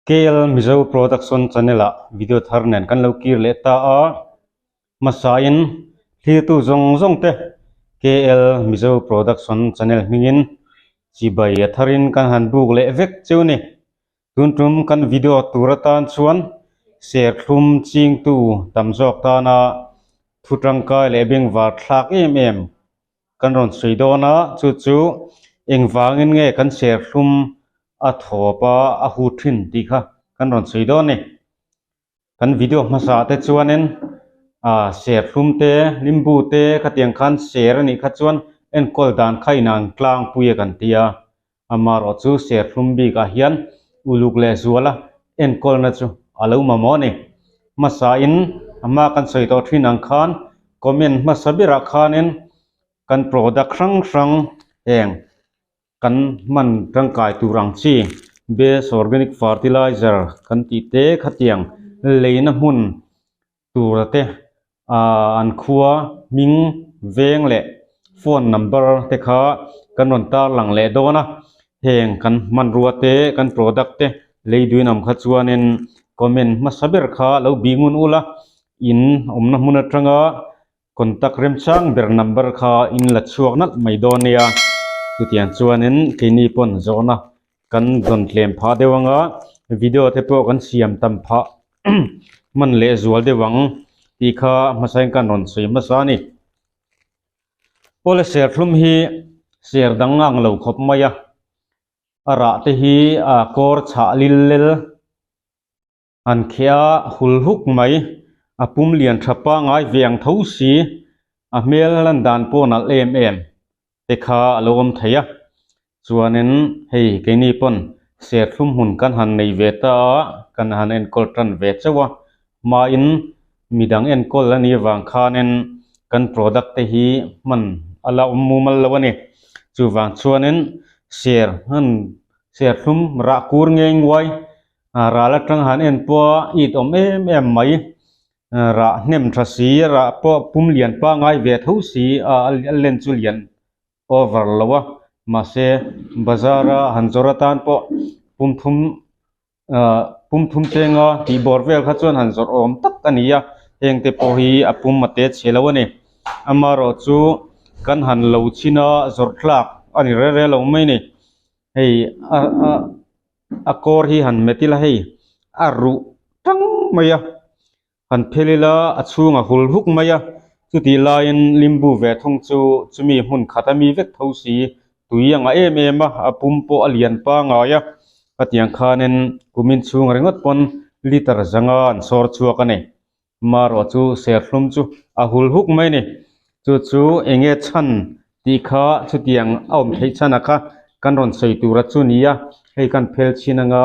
KL Mizo Production Channel ah video thar nen kan lo kir leh ta a, hmasain thlirtu zawng zawng te KL Mizo Production Channel hmingin chibai a tharin kan han buk leh vek cheu ni. Tun tum kan video tur atan chuan serthlum chingtu tam zawk tana thu tangkai leh bengvar thlak em em kan rawn sawi dawn a, chu chu engvangin nge kan serthlum a thawp a, a hut thin tih kha kan rawn sawi dawn a ni. Kan video hmasa te chuanin ah serthlum te, limbu te khatiang khan ser a nih kha chuan enkawl dan kha inang tlangpui a kan ti a, amaherawh chu serthlum bikah hian uluk leh zuala enkawlna chu a lo mamawh a ni. Hmasain a hma kan sawi tawh thin ang khan comment hmasa berah khanin kan product hrang hrang heng kan hman tangkai tur ang chi best organic fertilizer kan tih te khatiang leina hmun tura te ah an khua hming veng leh phone number te kha kan rawn tar lang leh dawn a heng kan hmanrua te kan product te lei duin awm kha chuanin comment hmasa ber kha lo bih ngun ula in awmna hmun atanga contact remchang ber number kha in la chhuak nalh mai dawn nia chutiang chuanin keini pawn zawhna kan dawn tlem phah deuh anga video te pawh kan siam tam phah hman leh zual deuh ang tih kha hmasain kan rawn sawi hmasa a ni. Pawle serthlum hi ser dang ang lo khawp mai a, a rah te hi a kawr chhah lil lel. An kheh a hul huk mai, a pum lian tha pangai ve ang tho si, a hmel lan dan pawh nalh em em te kha a lo awm thei a. Chuanin hei keini pawn serthlum hmun kan han nei ve ta a, kan han enkawl tan ve chauh a, hmain midang enkawl a nih avang khanin kan product te hi hman a la awm mumal lo a ni. Chuvang chuanin ser hman serthlum rah kur ngei nguai Ral atang han en pawh a it awm em em mai. Rah hnem tha si, rah pawh pum lian pangai ve tho si a a len chu lian over lo a. Mahse bazar a han zawrh atan pawh pum thum ah pum thum chenga tih bawr vel kha chuan han zawrh awm tak a ni a. Heng te pawh hi a pum a te chhe lo a ni. Amaherawhchu kan han lo chhin a zawrh tlak a ni rel rel lo mai a ni. Hei a a a kawr hi han met ila hei a ruh tang mai a han phel ila a chhung a hul huk mai a chutih laiin limbu ve thung chu chumi hmun khat ami vek tho si tui a ngah em em a a pum pawh a lian pangai a hetiang khanin kumin chhung ringawt pawn liter zanga an sawr chhuak a ni. Marawh chu serthlum chu a hul huk mai a ni. Chu chu eng nge chhan tih kha chutiang a awm theih chhan a kha kan rawn sawi tur a chu ni a, hei kan phel chhin anga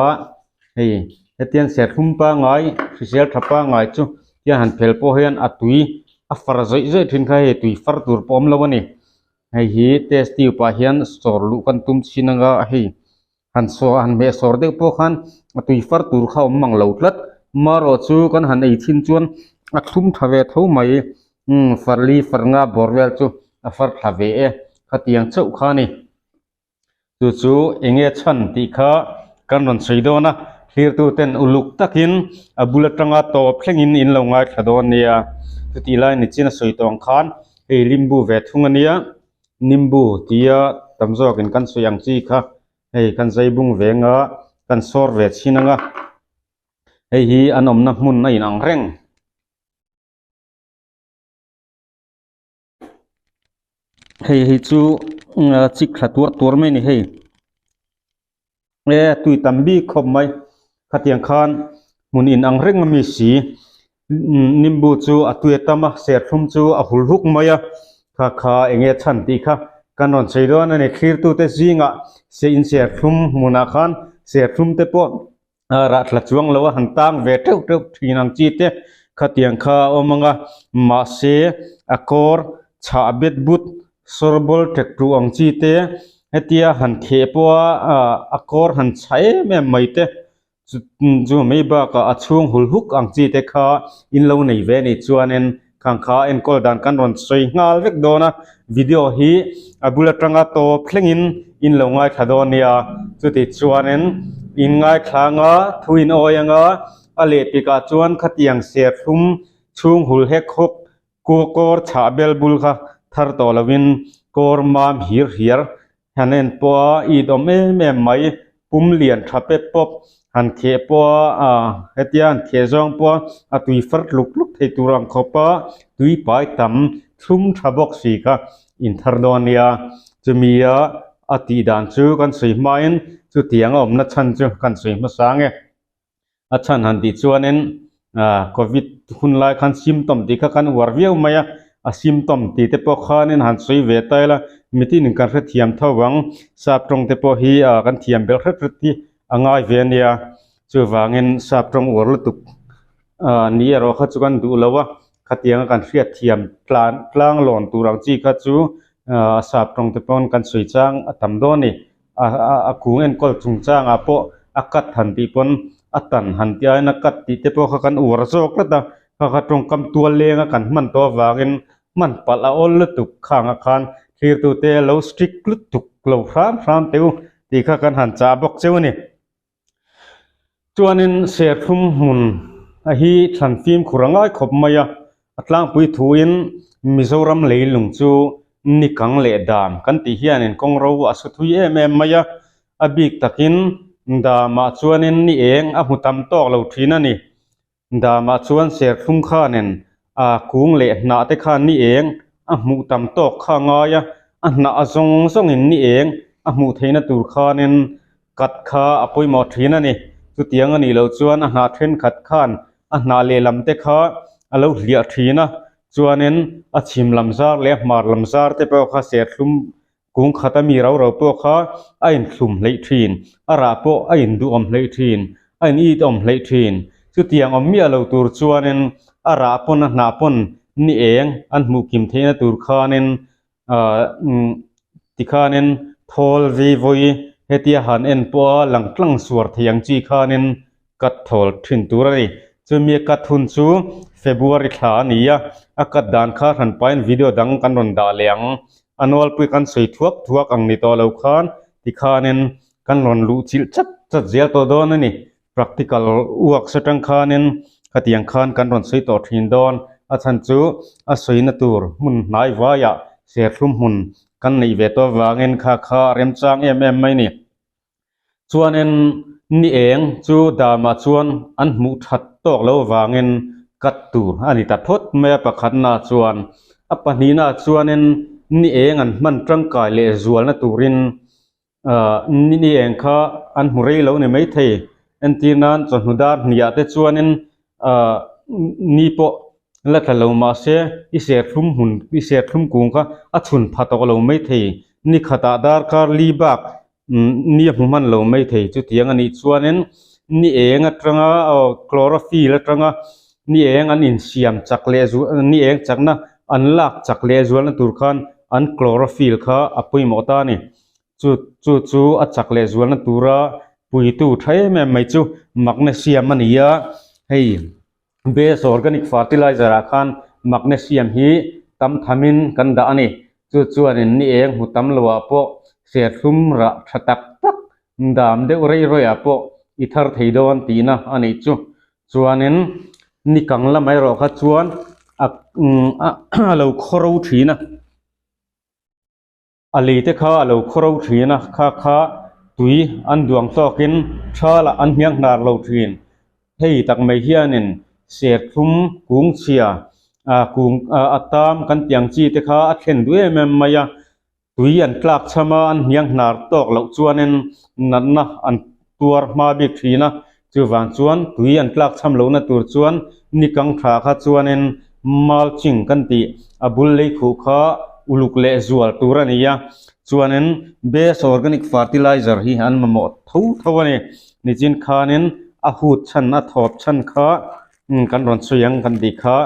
hei hetiang serthlum pangai hrisel tha pangai chu hian han phel pawh hian a tui a far zawih zawih thin kha hei tui far tur pawh a awm lo a ni. Hei hi test tube ah hian sawr luh kan tum chhin anga hei. Han saw han hmeh sawr deuh pawh khan a tui far tur kha a awm mang lo tlat. Marawh chu kan han ei thin chuan a thlum tha ve tho mai. Umm farli far nga bawr vel chu a far thla ve e khatiang chauh kha a ni. Chu chu eng nge chhan tih kha kan rawn sawi dawn a, thlirtu ten uluk takin a bul atanga tawp thlengin in lo ngaithla dawn nia. Chutih lai nichin a sawi tawh ang khan hei limbu ve thung a nia. Nimbu tia tam zawkin kan sawi ang chi kha hei kan zai bung ve anga kan sawr ve chhin anga hei hi an awmna hmun a inang reng. Hei hi chu chik thla tuar tuar mai a ni hei. E tui tam bik khawp mai khatiang khan hmun in ang reng ami si nimbu chu a tui a tam a serthlum chu a hul huk mai a kha kha eng nge chhan tih kha kan rawn sawi dawn a ni thlirtu te zingah se in serthlum hmunah khan serthlum te pawh rah thla chuang lo a han tang ve teuh teuh thin ang chi te khatiang kha a awm ang a mahse a kawr chhah bet but sawrbawl tek tuh ang chi te hetia han kheh pawha ah a kawr han chhah em em mai te chu mai bakah a chhung hul huk ang chi te kha in lo nei ve a nih chuanin khang kha enkawl dan kan rawn sawi nghal vek dawn a video hi a bul atanga tawp thlengin in lo ngaithla dawn nia chuti chuanin. In ngaithla anga thu in awi anga a lehpikah chuan khatiang serthlum chhung hul hek hawk kawr chhah bel bul kha thar tawh lovin kawr mam hir hiar han en pawh a it awm em em mai pum lian tha pep pawp han kheh pawh a ah hetia han kheh zawng pawh a a tui far tluk tluk thei tur ang khawp a tui pai tam thlum tha bawk si kha in thar dawn nia chumi a a tih dan chu kan sawi hmain chutiang a awmna chhan chu kan sawi hmasa ang e. A chhan han tih chuanin ah covid hun lai khan symptom tih kha kan uar viau mai a, a symptom tih te pawh khanin han sawi ve ta ila mitin in kan hrethiam tho ang, sap tawng te pawh hi ah kan thiam belh hret hret hi a ngai ve ania, chuvangin sap tawng uar lutuk ah ni erawh kha chu kan duh lo a, khatianga kan hriatthiam tlan tlang lawn tur ang chi kha chu ah sap tawng te pawn kan sawi chang a tam dawn a ni. A kung enkawl chungchangah pawh a cut han tih pawn a tan han tih aiin a cut tih te pawh kha kan uar zawk tlat a, kha kha tawngkam tual lenga kan hman tawh avangin hman palh a awl lutuk khangah khan thlirtute lo strict lutuk lo hram hram teh u tih kha kan han chah bawk cheu a ni. Chuanin serthlum hmun a hi thlan fimkhur a ngai khawp mai a, a tlangpui thuin Mizoram leilung chu ni kang leh dam kan tih hianin kawngro a su thui em em mai a, a bik takin damah chuanin ni eng a hmu tam tawk lo thin a ni. Damah chuan serthlum khanin a kung leh hnah te khan ni eng a hmuh tam tawk kha a ngai a, a hnah a zawng zawngin ni eng a hmuh theihna tur khanin kat kha a pawimawh thin a ni. Chutiang a nih loh chuan a hnah thenkhat khan a hnah lehlam te kha a lo hliah thin a, chuanin a chhim lam zar leh a hmar lam zar te pawh kha serthlum Kung khata mi rau rau pawh kha a inthlum hleih thin, a rah pawh a induhawm hleih thin, a in itawm hleih thin. Chutiang awm miah lo tur chuanin a rah pawn a hnah pawn ni eng an hmuh kim theihna tur khanin tikhanin thawl vei vawi hetia han en pawha lang tlang suar thei ang chi khanin cut thawl thin tur a ni. Chumi a cut hun chu February thla a ni a, a cut dan kha hran pahin video dang kan rawn dah leh ang. A nawlpui kan sawi thuak thuak ang ni tawh lo khan tikhanin kan rawn luh chilh chat chat zel tawh dawn a ni. Practical works atang khanin khatiang khan kan rawn sawi tawh thin dawn. A chhan chu a sawina tur hmun hnai vaiah serthlum hmun kan neih ve tawh avangin kha kha a remchang em em mai a ni. Chuanin ni eng chu damah chuan an hmuh that tawk lo avangin cut tur a ni ta phawt mai a pakhatna chuan. A pahnihna chuanin ni eng an hman tangkai leh zualna turin ahh ni eng kha an hmu rei lo ni maithei. Entir nan chawhnu dar hniah te chuanin ahh ni pawh la tla lo mahse i serthlum hmun i serthlum kung kha a chhun pha tawh lo maithei. Ni khatah darkar li bak Ni a hmu hman lo mai thei chutiang a nih chuanin ni eng atanga aw chlorophyll atanga ni eng an insiam chak leh zual ni eng chakna an lak chak leh zualna tur khan an chlorophyll kha a pawimawh ta a ni. Chu chu chu a chak leh zualna tura puitu tha em em mai chu magnesium a ni a, hei. Base organic fertilizer ah khan magnesium hi tam thamin kan dah a ni. Chu chuanin ni eng hmu tam lo ah pawh serthlum rah tha tak tak dam deuh rei rawih ah pawh i thar thei dawn tihna a nih chu. Chuanin ni kang lam erawh kha chuan a a lo khawro thin a. A lei te kha a lo khawro thin a, kha kha tui an duang tawkin thalah an hniang hnar lo thin. Hei tak mai hianin serthlum kung chhia ah kung ah a tam kan tih ang chi te kha a thlen duh em em mai a, tui an tlak cham a an hniang hnar tawk loh chuanin natna an tuar hma bik thin a, chuvang chuan tui an tlak cham lohna tur chuan ni kang tha kha chuanin mulching kan tih a bul lei khuh kha uluk leh zual tur a ni a, chuanin best organic fertilizer hi an mamawh tho tho a ni, nichin khanin a hut chhan a thawp chhan kha kan rawn sawi ang kan tih kha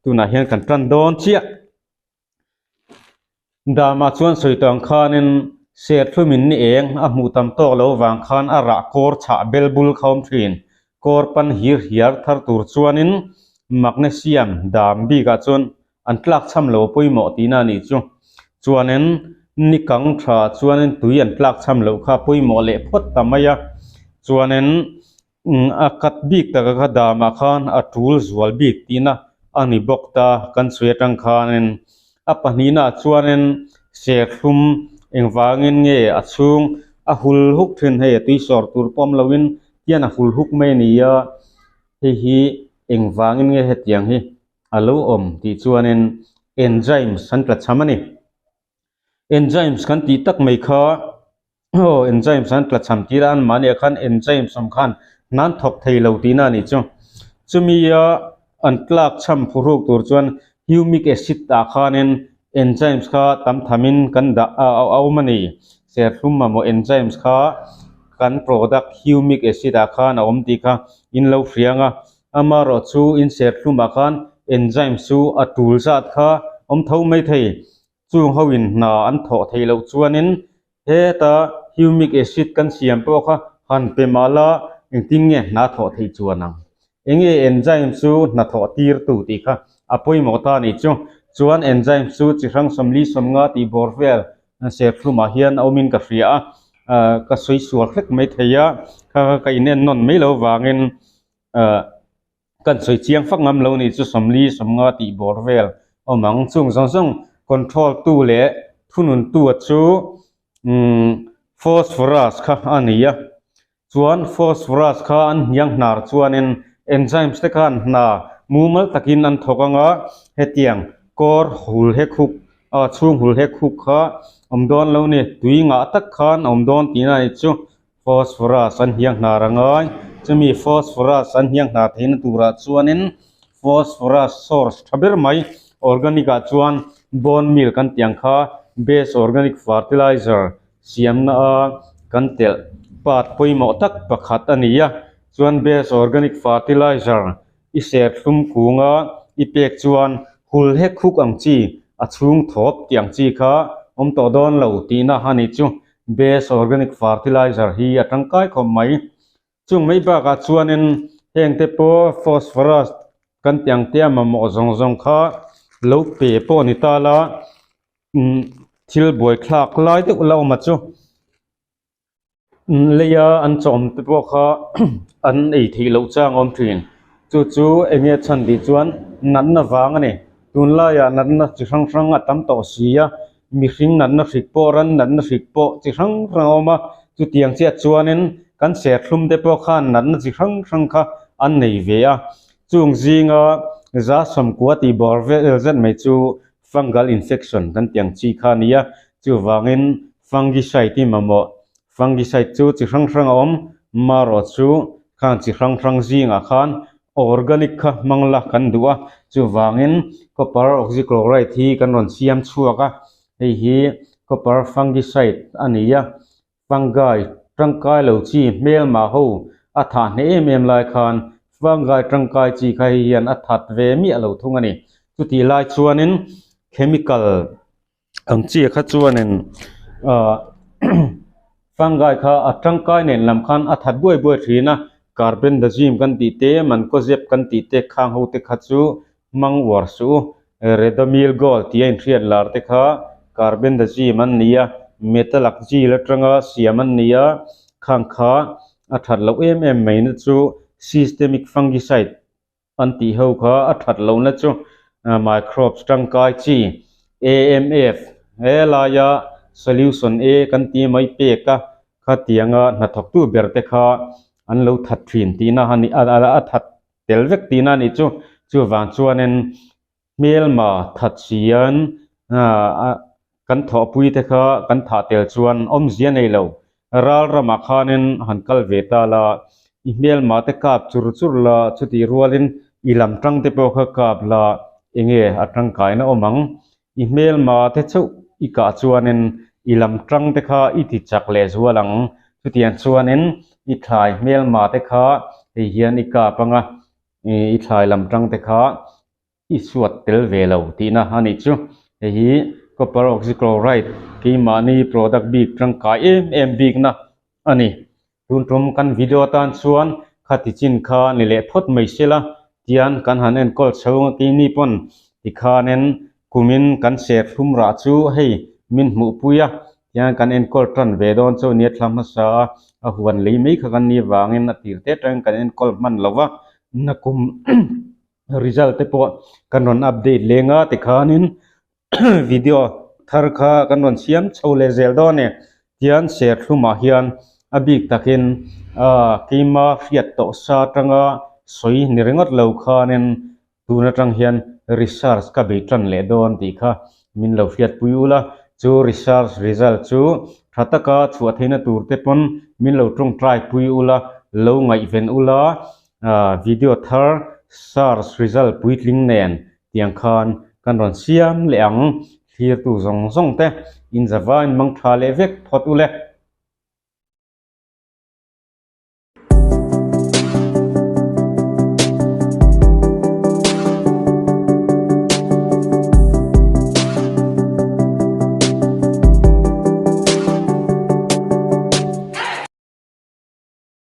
tunah hian kan tan dawn chiah. Damah chuan sawi tawh ang khanin serthlumin ni eng a hmuh tam tawk lo vang khan a rah kawr chhah bel bul kha awm thin. Kawr pan hir hiar thar tur chuanin magnesium dam bikah chuan an tlak chham lo pawimawh tihna a nih chu. Chuanin ni kang tha chuanin tui an tlak chham loh kha pawimawh leh phawt ta mai a. Chuanin a cut bik taka kha damah khan a tul zual bik tihna a ni bawk ta kan sawi atang khanin a pahnihnaah chuanin serthlum engvangin nge a chhung a hul huk thin hei a tui sawr tur pawm loin hian a hul huk mai a ni a, hei hi engvangin nge hetiang hi a lo awm tih chuanin enzymes an tla cham a ni. Enzymes kan tih tak mai kha aw enzymes an tla cham tir a anmahniah khan enzymes awm khan hna an thawk thei lo tihna a nih chu. Chumi a an tlak cham phuhruk tur chuan humic acid ah khanin enzymes kha tam thamin kan dah a a awm a ni. Serthlum mamawh enzymes kha kan product humic acid ah khan a awm tih kha in lo hriang a. Amaherawh chu in serthlumah khan enzymes chu a tul zat kha awm tho mai thei. Chung ho in hna an thawh theih loh chuanin heta humic acid kan siam pawh kha han pe mah la engtin nge hna thawh theih chuan ang. Enge enzyme chu hna thawh tir tu tih kha a pawimawh ta a nih chu. Chuan enzyme chu chi hrang 40 50 tih bawr vel serthlumah hian a awmin ka hria a, ka sawi sual hlek mai thei a, kha kha ka inen nawn mai lo vangin Kan sawi chiang fak ngam lo nih chu 40 50 tih bawr vel awm ang. Chung zawng zawng control tu leh thunun tu a chu umm phosphorus kha a ni a. Chuan phosphorus kha an hniang hnar chuanin enzymes te khan hna mumal takin an thawk ang a, hetiang kawr hul hek huk a chhung hul hek huk kha awm dawn lo ni. Tui ngah tak khan a awm dawn tihna a nih chu. Phosphorus an hniang hnar a ngai. Chumi phosphorus an hniang hnar theihna turah chuanin phosphorus source tha ber mai organic ah chuan bone meal kan tih ang kha base organic fertilizer siamna a kan telh part pawimawh tak pakhat a ni a. Chuan base organic fertilizer i serthlum kunga i pek chuan hul hek huk ang chi a chhung thawp tih ang chi kha awm tawh dawn lo tihna a nih chu. Best organic fertilizer hi a tangkai khawp mai. Chung mai bakah chuanin heng te pawh phosphorus kan tih ang te a mamawh zawng zawng kha lo pe pawh a ni ta la, umm thil buaithlak lai deuh la awm a chu. Leia an chawm te pawh kha an ei theih loh chang a awm thin. Chu chu eng nge chhan tih chuan natna vang a ni. Tunlaiah natna chi hrang hrang a tam tawh si a, mihring natna hrik pawh ran natna hrik pawh chi hrang hrang a awm a. Chutiang chiah chuanin kan serthlum te pawh khan natna chi hrang hrang kha an nei ve a. Chung zinga za 90 tih bawr vel zet mai chu Fungal infection kan tih ang chi kha a ni a, chuvangin fungicide hi mamawh. Fungicide chu chi hrang hrang a awm, marawh chu khang chi hrang hrang zingah khan organic kha hmang la kan duh a, chuvangin copper oxychloride hi kan rawn siam chhuak a, hei hi copper fungicide a ni a, Fungi tangkai lo chi hmelmah ho a thah hneh em em lai khan fungi tangkai chi kha hei hian a that ve miah lo thung a ni. Chutih lai chuanin chemical ang chi kha chuanin ah fungi kha a tangkai nen lam khan a that buai buai thin a, carbendazim kan tih te, mancozeb kan tih te khang ho te kha chu hmang uar suh u. Redomil Gold tih a inhriat lar te kha carbendazim an ni a, metalaxyl atanga siam an ni a, khang kha a that loh em em mai na chu systemic fungicide an tih ho kha a that lohna chu microbes tangkai chi AMF he laia solution A kan tih mai pek a, khatianga hnathawktu ber te kha an lo that thin tihna a ni a that tel vek tihna a nih chu. Chuvang chuanin hmelma that sian kan thawhpui te kha kan thah tel chuan awmzia nei lo. Ral ramah khanin han kal ve ta la, i hmelma te kap chur chur la, chutih rualin i lam tang te pawh kha kap la, enge a tangkaina awm ang. I hmelma te chauh i kah chuanin i lam tang te kha i ti chak leh zual ang. Chutiang chuanin i thlai hmelma te kha hei hian i kap ang a, i thlai lam tang te kha i suat tel ve lo tihna a nih chu. Hei hi copper oxychloride keimahni product bik tangkai em em bikna a ni. Tun tum kan video atan chuan khati chin kha ni leh phawt mai sela tian kan han enkawl chho ang a keini pawn tikhanin kumin kan serthlum rah chu hei min hmuhpui a. Tiang kan enkawl tan ve dawn chu nia thla hmasa a a huan lei mai kha kan nih vangin a tir te atangin kan enkawl hman lo va nakum result te pawh kan rawn update leng a tikhanin video thar kha kan rawn siam chho leh zel dawn a ni tian serthlumah hian a bik takin ah keima hriat tawh sa atanga sawi ni ringawt lo khanin Tun atang hian research ka bei tan leh dawn tih kha min lo hriatpui ul a, chu research result chu tha taka chhuah theihna tur te pawn min lo tawngtai pui ul a, lo ngaihven ul a, video thar search result puitling nen tiang khan kan rawn siam leh ang, thlirtu zawng zawng te inzavain mang tha leh vek phawt ule.